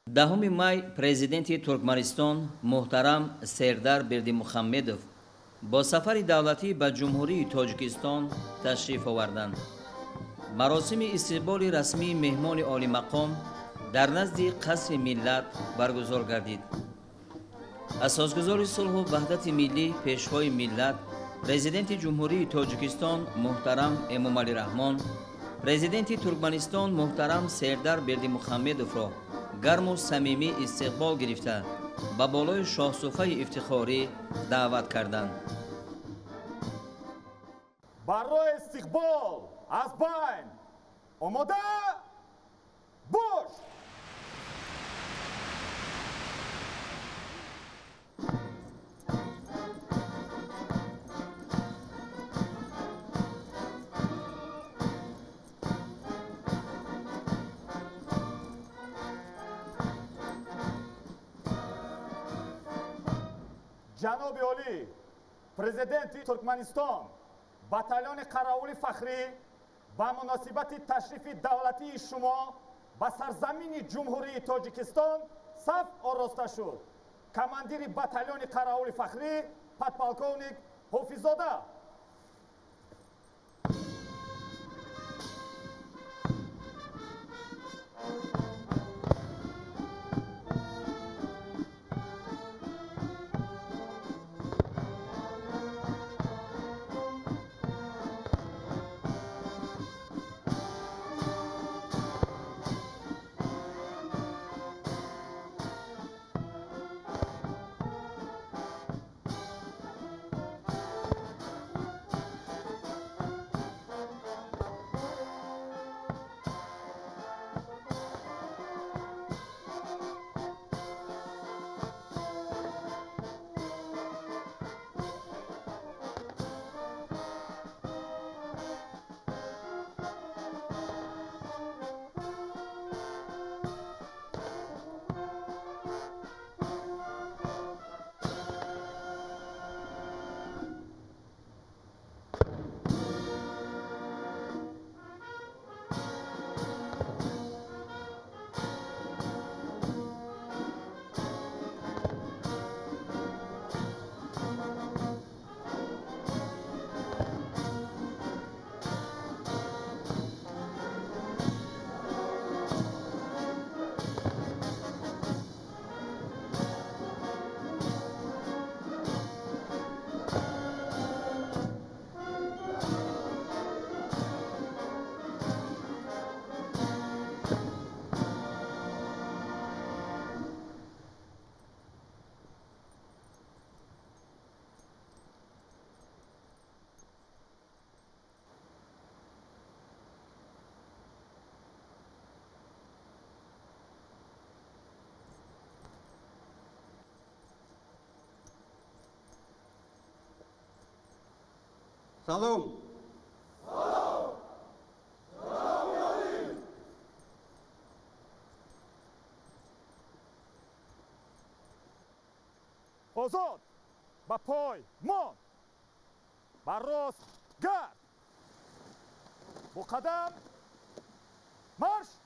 10 май президенти Туркманистон муҳтарам Сердар Бердимухаммедов бо сафари давлатӣ ба Ҷумҳурии Тоҷикистон ташриф оварданд. Маросими истиқболи расмии меҳмони олимақом дар назди Қасри Миллат баргузор гардид. Асосгузори сулҳу ваҳдати миллӣ, пешвои миллат, президенти Ҷумҳурии Тоҷикистон муҳтарам Эмомалӣ Раҳмон, президенти Туркманистон муҳтарам Сердар Бердимухаммедовро гарму самимӣ истиқбол гирифта ба болои шоҳсуфаи ифтихорӣ даъват карданд. Барои истиқбол аз байн омода бош! Ҷаноби олӣ, президенти Туркманистон, батальони қаравули фахрӣ ба муносибати ташрифи давлатии шумо ба сарзамини Ҷумҳурии Тоҷикистон саф ороста шуд. Командири батальони қаравули фахрӣ подполковник Ҳофиззода. Салом! Салом! Салом! Озод! Ба пой мон! Ба рост гард! Бо қадам марш!